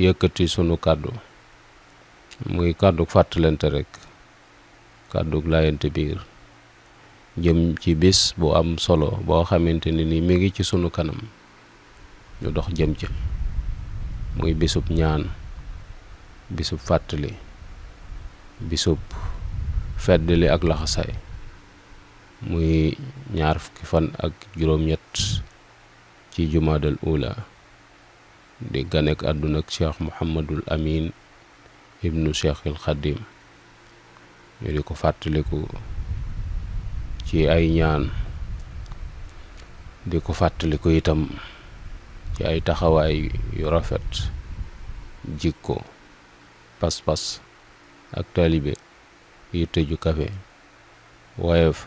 yëkkati sunu kàddu muy kàddu fàttalante rek, kàddu laayante biir jëm ci bis bu am solo boo xamante ni mi ngi ci sunu kanam ñu dox jëm ca, muy bisub ñaan, bisub fàttali, bisub feddali ak laxasaay, muy 20 fan ak juróom-ñett ci jumaadal ula di ganek àdduna ak Cheikh Mouhamadul Amin ibnu Cheikhil Khadim. ñu di ko fàttaliku ci ay ñaan, di ko fàttaliku itam ci ay taxawaay yu rafet, jikko, pas-pas ak taalibe, yitte ju kafe, woyof,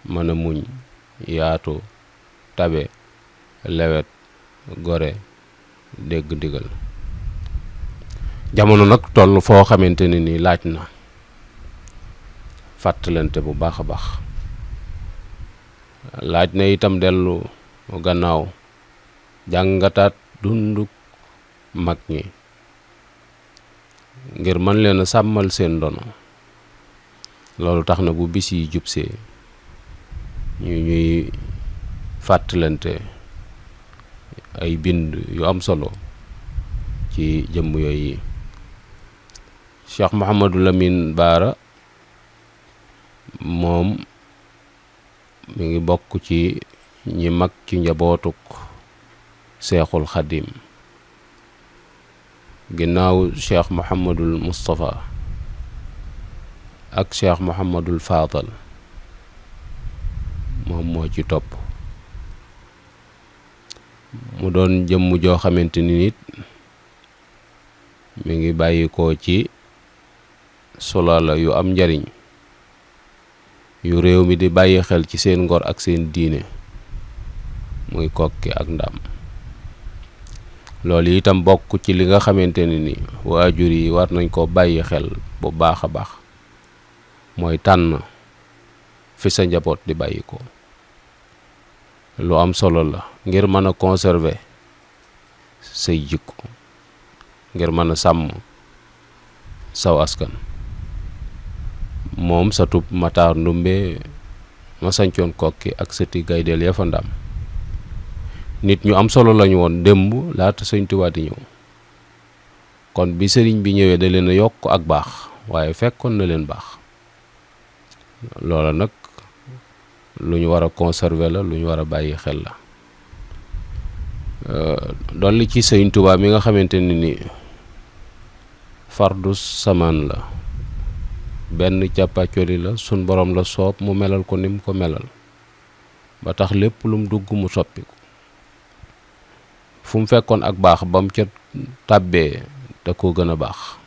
mën a muñ, yaatu, tabe, lewet, gore, dégg ndigal. jamono nag toll foo xamante ne ni laaj na fàttalante bu baax a baax, laaj na itam dellu gannaaw jàngataat dunduk mag ñi ngir mën leen a sàmmal seen ndono. loolu tax na bu bis yi jubsee ñuy fàttalante ay bind yu am solo ci jëmm yooyu. Cheikh Mouhamadul Amin Baara moom mi ngi bokk ci ñi mag ci njabootuk Seexul Xadim ginnaaw Cheikh Mouhamadul Moustapha ak Cheikh Mouhamadul Fadal moom moo ci topp. mu doon jëmm joo xamante ni nit mi ngi bàyyi ko ci solaala yu am njariñ yu réew mi di bàyyi xel ci seen ngor ak seen diine, muy Kokki ak Ndam. loolu itam bokk ci li nga xamante ni waajur yi war nañ ko bàyyi xel bu baax a baax, mooy tànn fi sa njaboot di bàyyi ko. lu am solo la ngir mën a conserver say jikko, ngir mën a sàmm saw askan. moom satub Matar Ndumbe ma sancoon Kokki ak sëti Gaydel ya fa Ndam nit ñu am solo lañu woon démb laata Sëñ Tuubaa di ñëw. kon bi sëriñ bi ñëwee da leen a yokk ak baax, waaye fekkoon na leen baax. loola nag lu ñu war a conserver la, lu ñu war a bàyyi xel la. dolli ci Sëñ Tuubaa mi nga xamante ni fardu samaan la, benn càppaacoli la, sun borom la soob mu melal ko ni mu ko melal ba tax lépp lum dugg mu soppiku. fu mu fekkoon ak baax ba mu ca tàbbee da koo gën a baax.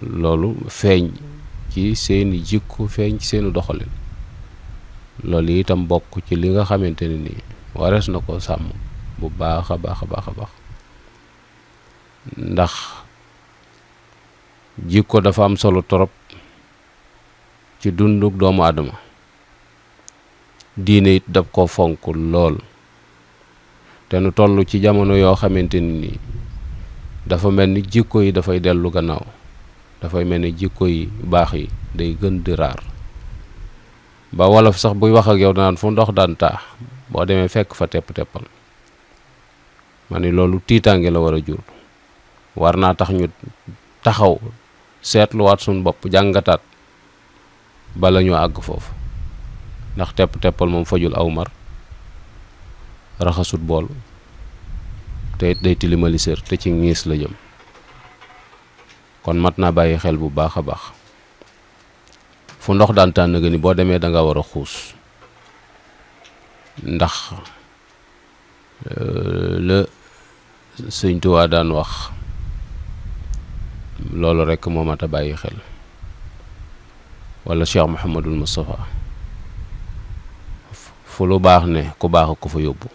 loolu feeñ ci seeni jikko, feeñ ci seeni doxalin. loolu itam bokk ci li nga xamante ne ni warees na ko sàmm bu baax a baax a baax a baax, ndax jikko dafa am solo torop ci dunduk doomu aadama. diine it daf ko fonk lool, te nu toll ci jamono yoo xamante ni dafa mel ni jikko yi dafay dellu gannaaw, dafay mel ni jikko yi baax yi day gën di raar. ba wolof sax buy wax ak yow naan fu ndox daan taa boo demee fekk fa tepp-teppal. ma ni loolu tiitaange la war a jur. war naa tax ñu taxaw seetluwaat suñ bopp, jàngataat bala ñu àgg foofu, ndax tepp-teppal moom fajul aw mar, raxasut bool, te day tilimali sër, te ci ngiis la jëm. kon mat naa bàyyi xel bu baax a baax. fu ndox daan tànn nga ni boo demee da nga war a xuus, ndax la Sëñ Tuubaa daan wax loolu rekk moo mat a bàyyi xel, wala Cheikh Mouhamadul Moustapha. fu lu baax ne ku baax ko fa yóbbu,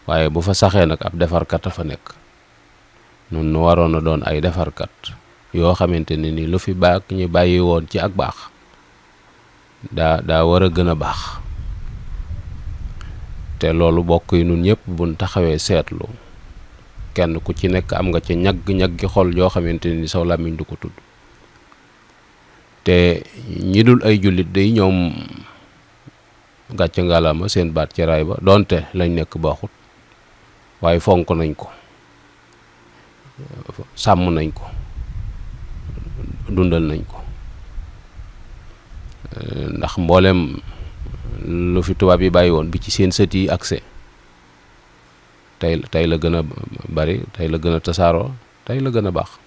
waaye bu fa saxee nag ab defarkat a fa nekk. nun nu waroon a doon ay defarkat yoo xamante ne ni lu fi baax ñu bàyyi woon ci ak baax daa war a gën a baax. te loolu bokk yi nun ñëpp buñ taxawee seetlu kenn ku ci nekk am nga ca ñagg-ñaggi xol yoo xamante ni saw làmmiñ du ko tudd te ñi dul ay jullit day ñoom gàcce ngalaama seen baat ci raay ba donte lañ nekk baaxut waaye fonk nañ ko, sàmm nañ ko, dundal nañ ko, ndax mboolem lu fi tubaab yi bàyyi woon bi ci seen sët yi accès tey la gën a bari, tey la gën a tasaaroo, tey la gën a baax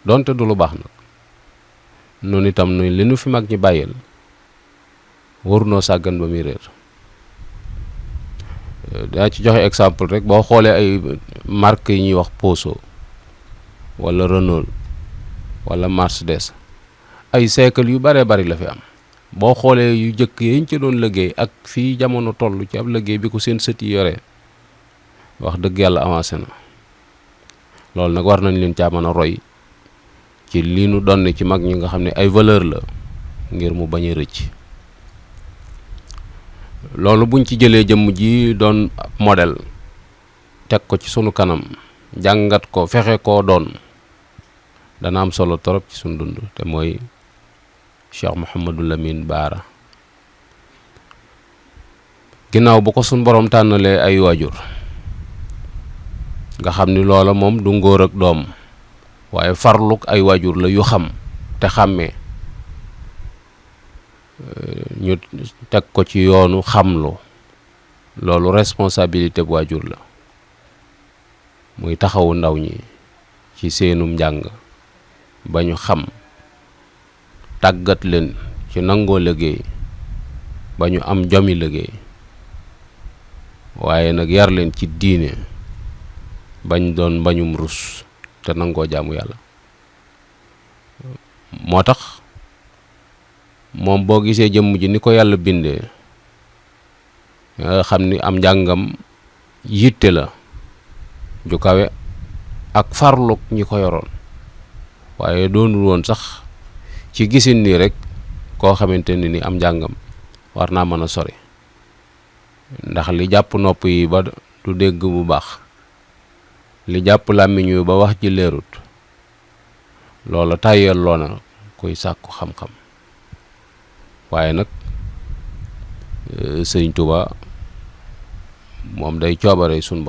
donte du lu baax nag. noonu itam nu li nu fi mag ñi bàyyil warunoo sàggan ba muy réer. daa ci joxe exemple rek boo xoolee ay marque yi ñuy wax Peugeot wala Renault wala Mercedes ay siècle yu baree bari la fi am. boo xoolee yu jëkk yañ ci doon liggéey ak fii jamono toll ci ab liggéey bi ko seen sët yi yore wax dëgg yàlla avancé na. loolu nag war nañ leen caa mën a roy ci lii nu doon ci mag ñi nga xam ne ay valeur la ngir mu bañ a rëcc. loolu buñ ci jëlee jëmm ji doon modèle teg ko ci sunu kanam jàngat ko fexe koo doon dana am solo torop ci sunu dund te mooy Cheikh Mouhamadou Lamine Bara. ginnaaw bu ko sunu borom tànnalee ay waajur nga xam ni loola moom du ngóor ak doom waaye farluk ay waajur la yu xam te xàmmee ñu teg ko ci yoonu xamlu loolu responsabilité bu waajur la muy taxawu ndaw ñi ci seenum njàng ba ñu xam tàggat leen ci nangoo liggéey ba ñu am jomi liggéey waaye nag yar leen ci diine bañ doon bañum rus te nangoo jaamu yàlla. moo tax moom boo gisee jëmm ji ni ko yàlla bindee nga xam ni am njàngam yitte la ju kawe ak farluk ñi ko yoroon waaye doonul woon sax ci gisin nii rek koo xamante ni am njàngam war naa mën a sori ndax li jàpp nopp yi ba du dégg bu baax li jàpp làmmiñ wi ba wax ji leerut loola tàyyeel loona kuy sàkku xam-xam. waaye nag Sëriñ Tuuba moom day coobare sun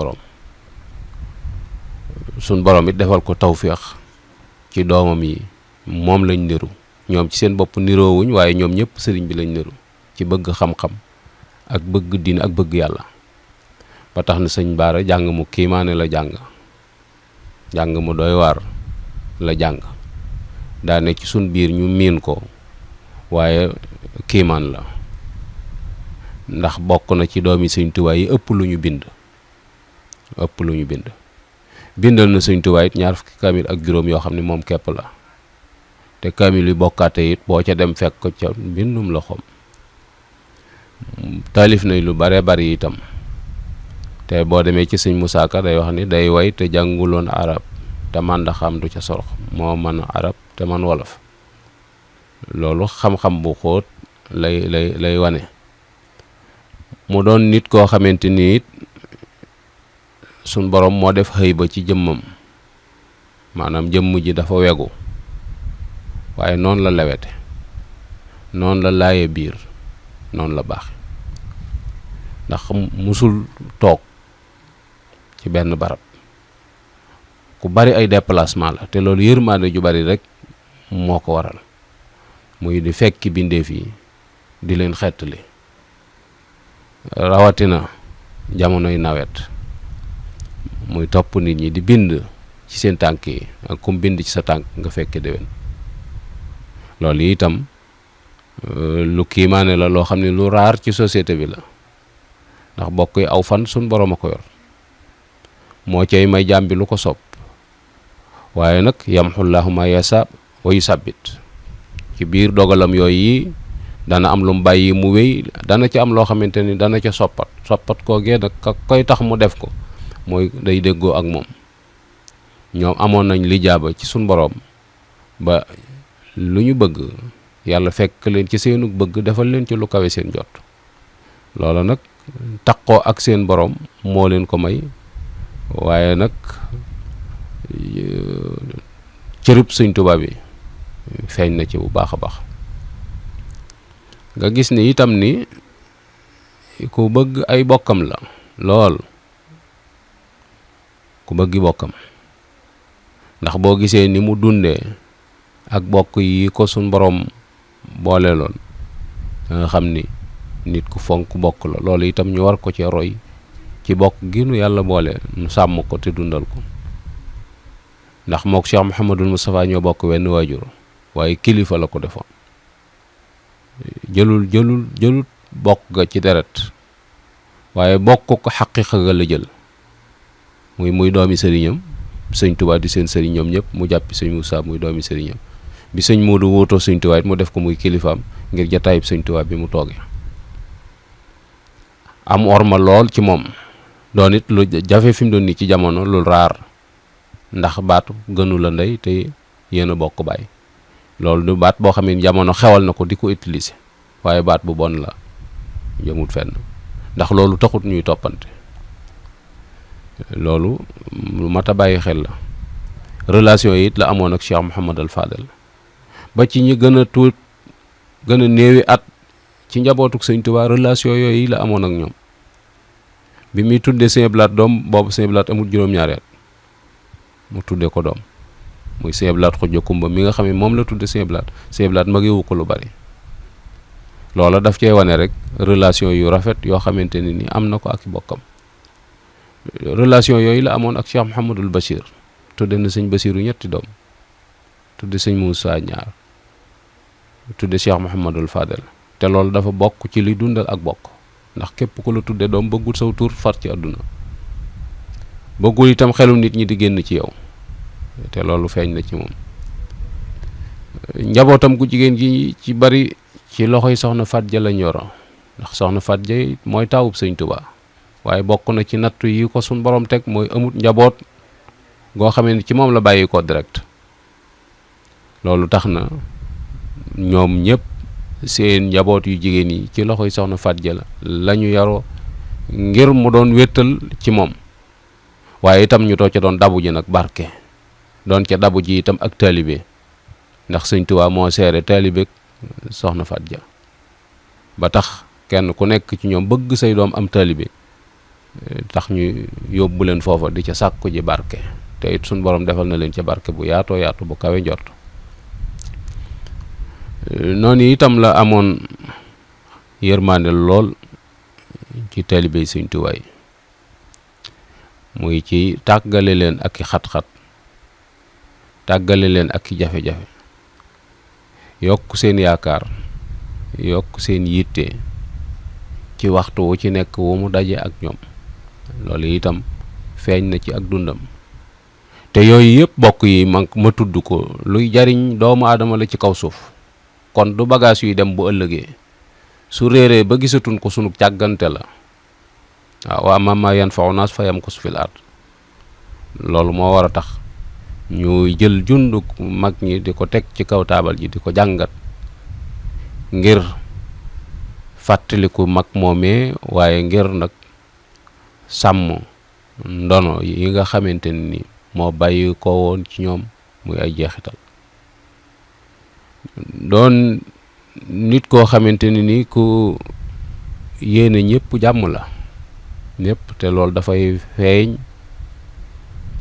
borom it defal ko tawféex ci doomam yi moom lañ niru ñoom ci seen bopp niroowuñ waaye ñoom ñëpp sëriñ bi lañ niru ci bëgg xam-xam ak bëgg diine ak bëgg yàlla ba tax na sëñ Bara jàng mu kiimaane la jàng mu doy waar la jàng daa ne ci sun biir ñu miin ko waaye kiimaan la ndax bokk na ci doomi Sëñ Tuubaa yi ëpp lu ñu bind bindal na Sëñ Tuubaa it 20 kaamil ak juróom yoo xam ne moom képp la te kaamil yi bokkaate it boo ca dem fekk ko ca mbindum loxoom. taalif nañ lu bare bari itam te boo demee ci Sëñ Musaa Ka day wax ni day way te jànguloon arab te man da xam du ca sorox moo mën arab te man wolof. loolu xam-xam bu xóot lay wane mu doon nit koo xamante ni it suñ borom moo def xëy ba ci jëmmam maanaam jëmm ji dafa wegu waaye noonu la lewete noonu la laaye biir noonu la baax ndax musul toog ci benn barab ku bari ay déplacement la te loolu yërmaande ju bari rek moo ko waral muy di fekki bindeef yi di leen xettali rawatina jamonoy nawet muy topp nit ñi di bind ci seen tànk yi ak kum bind ci sa tànk nga fekke déwén. loolu itam lu kiimaane la loo xam ne lu raar ci société bi la ndax bokk yi aw fan suñ borom a ko yor moo cay may jaam bi lu ko sopp waaye nag yamxullaahu ma yasa wa yusabbit ci biir dogalam yooyu yi dana am lu mu bàyyi mu wéy dana ci am loo xamante ni dana ca soppat koo gee nag ka koy tax mu def ko mooy day déggoo ak moom. ñoom amoon nañ lijaaba ci suñ boroom ba lu ñu bëgg yàlla fekk leen ci seenu bëgg defal leen ci lu kawe seen jot loola nag taqoo ak seen boroom moo leen ko may waaye nag cërub sëñ Tuubaa bi feeñ na ci bu baax a baax. nga gis ni itam ni ku bëgg ay bokkam la lool, ku bëggi bokkam, ndax boo gisee ni mu dundee ak bokk yi ko suñ borom boole loon nga xam ni nit ku fonk bokk la. loolu itam ñu war ko ci roy ci bokk gi nu yàlla boole, nu sàmm ko te dundal ko, ndax mook Cheikh Mouhamadul Moustapha ñoo bokk wenn waajur, waaye kilifa la ko defoon. jëlul bokk ga ci deret, waaye bokk ko xaqiiqa ga la jël, muy doomi sëriñam sëñ Tuubaa di seen sëriñ ñoom ñëpp, mu jàppi sëñ Moussa muy doomi sëriñam, bi sëñ Moodu wuutoo sëñ Tuubaa it mu def ko muy kilifaam ngir jataayib sëñ Tuubaa bi mu toogee. am orma lool ci moom, doon it lu jafe fi mu doon nii ci jamono, lu raar, ndax baatu gënu la ndey te yéen a bokk baay. loolu du baat boo xam ne jamono xewal na ko di ko utiliser, waaye baat bu bon la, jëmut fenn, ndax loolu taxut ñuy toppante. loolu lu mat a bàyyi xel la. relation yi it la amoon ak Cheikh Mouhamadul Fadel ba ci ñi gën a tuut gën a néewi at ci njabootuk sëñ Tuubaa, relation yooyu la amoon ak ñoom. bi muy tuddee Sëñ Blaat doom, boobu Sëñ Blaat amul juróom-ñaari at mu tuddee ko doom, muy Sëñ Blaat Xujja Kumba mi nga xam ne moom la tudde Sëñ Blaat. Sëñ Blaat magewu ko lu bari. loola daf cee wane rek relation yu rafet yoo xamante ne ni am na ko ak bokkam. relation yooyu la amoon ak Cheikh Mouhamadul Bachir, tudde na sëñ Bachiru ñetti doom, tudde sëñ Moussa ñaar, tudde Cheikh Mouhamadul Fadel. te loolu dafa bokk ci li dundal ak bokk, ndax képp ku la tudde doom bëggul saw tur far ci àdduna, bëggul itam xelum nit ñi di génn ci yow, te loolu feeñ na ci moom. njabootam gu jigéen gi ci bari ci loxoy soxna Faat Ja lañ yoro, ndax soxna Faat Ja mooy taawub sëñ Tuubaa, waaye bokk na ci nattu yi ko suñ borom teg mooy amut njaboot goo xamee ni ci moom la bàyyi ko direct. loolu tax na ñoom ñëpp seen njaboot yu jigéen yi ci loxoy soxna Faat Ja la ñu yaroo ngir mu doon wéttal ci moom, waaye itam ñu too ca doon dabu ji nag barke, doon ca dabu ji itam ak taalibe, ndax sëñ Tuubaa moo seere taalibe soxna Faat Ja ba tax kenn ku nekk ci ñoom bëgg say doom am taalibe, tax ñu yóbbu leen foofa di ca sàkku ji barke, te it suñ borom defal na leen ca barke bu yaatoo yaatu bu kawe njort. noonu itam la amoon yërmande lool ci taalibe yi sëñ Tuubaa yi, muy ci tàggale leen ak i xat-xat, tàggale leen ak i jafe-jafe, yokk seen yaakaar, yokk seen yitte ci waxtu wu ci nekk wu mu daje ak ñoom. loolu itam feeñ na ci ak dundam. te yooyu yëpp bokk yi ma tudd ko luy jariñ doomu aadama la ci kaw suuf, kon du bagage yuy dem bu ëllëgee su réeree ba gisatuñ ko sunu càggante la. waaw wa ammaa maa yanfa'u naas fa yamkusu fil ard. loolu moo war a tax ñu jël junduk mag ñi di ko teg ci kaw taabal ji di ko jàngat ngir fàttaliku mag moomee, waaye ngir nag sàmm ndono yi nga xamante ni moo bàyyi ko woon ci ñoom muy ay jeexital. doon nit koo xamante ni ku yéene ñëpp jàmm la ñëpp, te loolu dafay feeñ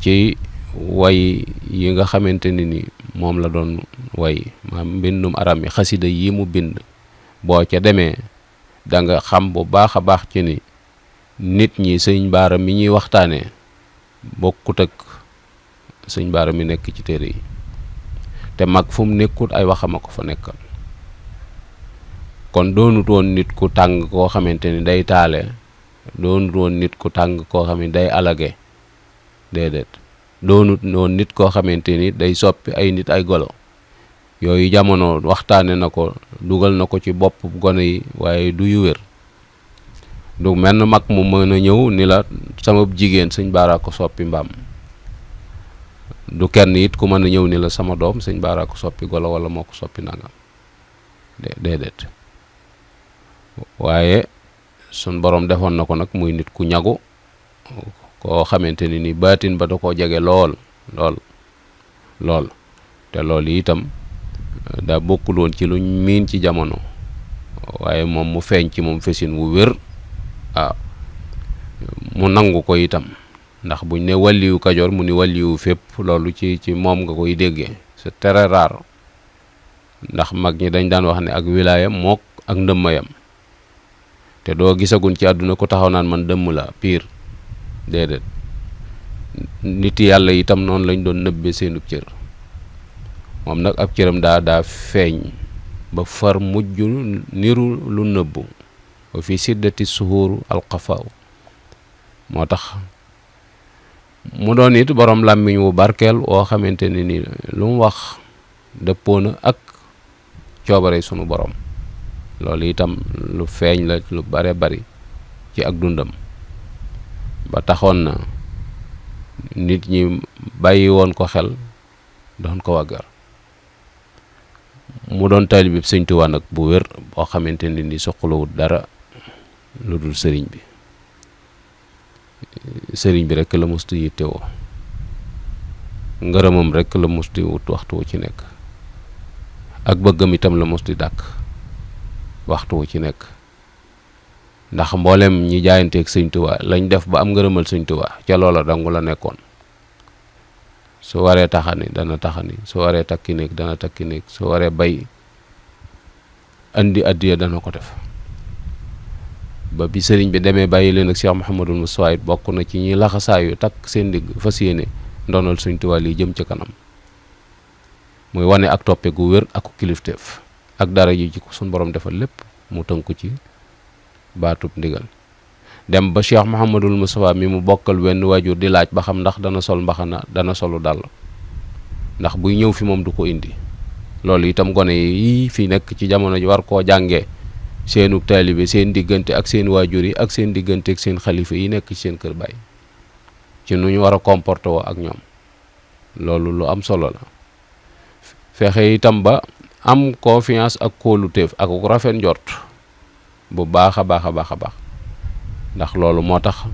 ci way yi nga xamante ni moom la doon way, maam mbindum aram yi xasida yi mu bind. boo ca demee da nga xam bu baax a baax ci ni nit ñi sëñ Baara mi ñuy waxtaanee bokkut ak sëñ Baara mi nekk ci téere yi, te mag fu mu nekkut ay waxama ko fa nekkal. kon doonut woon nit ku tàng koo xamante ni day taale, doonut woon nit ku tàng koo xam ne day alage, déedéet. doonut woon nit koo xamante ni day soppi ay nit ay golo. yooyu jamono waxtaane na ko, dugal na ko ci bopp gone yi, waaye du yu wér. du menn mag mu mën a ñëw ni la sama jigéen sëñ Baara ko soppi mbaam, du kenn it ku mën a ñëw ni la sama doom sëñ Baara ko soppi golo wala moo ko soppi nangam, déedéet. waaye sun borom defoon na ko nag muy nit ku ñagu, koo xamante ni baatin ba da koo jege lool, lool te loolu itam daa bokkul woon ci luñ miin ci jamono waaye moom mu feeñ ci moom fesin wu wér waaw mu nangu ko itam ndax buñ ne wàlliwu Kajoor mu ni wàlliwu fépp loolu ci moom nga koy déggee c'est très rare ndax mag ñi dañ daan wax ne ak wilaayam mook ak ndëmmayam te doo gisagun ci àdduna ko taxaw naan man dëmm la pire déedéet nit yàlla itam noonu lañ doon nëbbe seenub cër moom nag ab cëram daa feeñ ba far mujj niru lu nëbbu wa fi siddati suhuuru alxafaaw moo tax mu doon it borom làmmiñ wu barkeel woo xamante ne ni lu mu wax dëppoona ak coobare sunu borom loolu itam lu feeñ la lu bare bari ci ak dundam ba taxoon na nit ñi bàyyi woon ko xel doon ko waggar mu doon taalibe Sëñ Tuubaa nag bu wér boo xamante ne ni soxlawut dara lu dul sëriñ bi rekk la mustu yittewoo ngërëmam rekk la mustu wut waxtu wu ci nekk ak bëggam itam la mustu dàkk waxtu wu ci nekk ndax mboolem ñi jaayanteeg Sëñ Tuubaa lañ def ba am ngërëmal Sëñ Tuubaa ca loola dangu la nekkoon su waree taxani dana taxani su waree takki néeg dana takki néeg su waree bay andi addiya dana ko def ba bi sëriñ bi demee bàyyi leen ak Cheikh Mouhamadul Moustapha it bokk na ci ñi laxasaayu takk seen digg fas yéene ndonal Sëñ Tuubaa lii jëm ca kanam muy wane ak toppe gu wér ak kilifteef ak dara ji ci ko suñ borom defal lépp mu tënku ci baatub ndigal dem ba Cheikh Mouhamadul Moustapha mi mu bokkal wenn waajur di laaj ba xam ndax dana sol mbaxana dana solu dàll ndax buy ñëw fi moom du ko indi loolu itam gone yi fi nekk ci jamono ji war koo jàngee seenu taalibe seen diggante ak seen waajur yi ak seen diggante ak seen xalifa yi nekk ci seen kër baay ci nu ñu war a comporté woo ak ñoom loolu lu am solo la fexe itam ba am confiance ak kóoluteef ak rafet njort bu baax a baax ndax loolu moo tax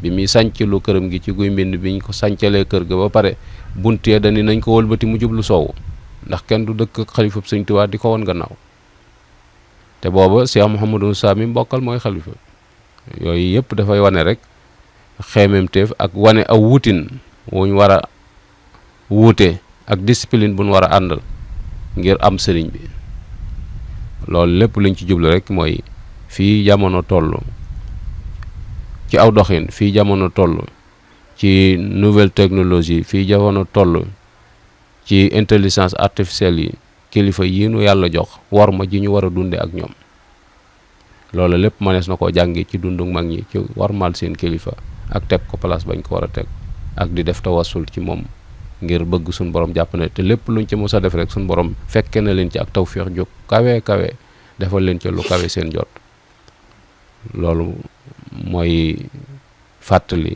bi muy sanc lu këram gi ci guy mbind biñ ko sancalee kër ga ba pare buntee dani nañ ko wëlbati mu jublu soowu ndax kenn du dëkk xalifab Sëñ Tuubaa di ko woon gannaaw te booba Cheikh Mouhamadou Moussa mi bokkal mooy xalifa yooyu yëpp dafay wane rek xeememteef ak wane aw wutin wuñ war a wuute ak discipline buñ war a àndal ngir am sëriñ bi loolu lépp luñ ci jublu rek mooy fii jamono toll ci aw doxin fii jamono toll ci nouvelle technologie fii jamono toll ci intelligence artificielle yi kilifa yi nu yàlla jox war ma ji ñu war a dunde ak ñoom loolu lépp mënees na koo jàngi ci dundu mag ñi ci warmal seen kilifa ak teg ko place bañ ko war a teg ak di def tawassul ci moom ngir bëgg suñ borom jàpp ne te lépp luñ ci mos a def rek suñ borom fekke na leen ci ak tawféex jóg kawe defal leen ci lu kawe seen jot loolu mooy fàttali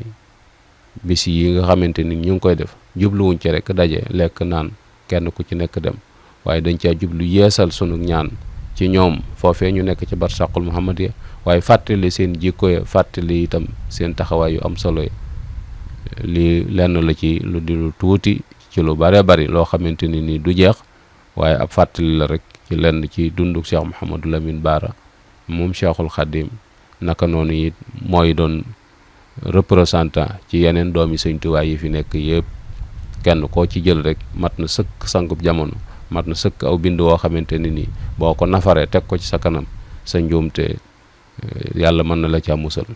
bis yi nga xamante ni ñu ngi koy def jubluwuñ ci rek daje lekk naan kenn ku ci nekk dem waaye dañ caa jublu yeesal sunu ñaan ci ñoom foofee ñu nekk ci barsàqul muhammadiya waaye fàttali seen jikko ya fàttali itam seen taxawaay yu am solo yi lii lenn la ci lu di lu tuuti ci lu bare bari loo xamante ni nii du jeex waaye ab fàttali la rek ci lenn ci dunduk Cheikh Mouhamadou Lamine Bara moom Cheikhul Khadim naka noonu it mooy doon représentant ci yeneen doomi Sëñ Tuubaa yi fi nekk yëpp kenn koo ci jël rek mat na sëkk sangub jamono mat na sëkk aw bind woo xamante ni nii boo ko nafaree teg ko ci sa kanam sa njuumte yàlla mën na la caa musal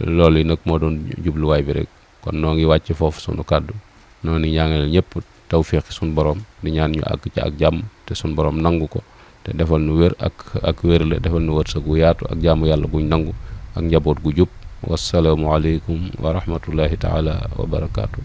loolu yi nag moo doon jubluwaay bi rek kon noo ngi wàcc foofu sunu kàddu noonu ñaanal ñëpp tawféexi sunu borom di ñaan ñu àgg ci ak jàmm te sunu borom nangu ko te defal nu wér ak wérle defal nu wërsëg gu yaatu ak jaamu yàlla guñ nangu ak njaboot gu jub wassalaamu aleykum wa rahmatullahi taala wa barakaatu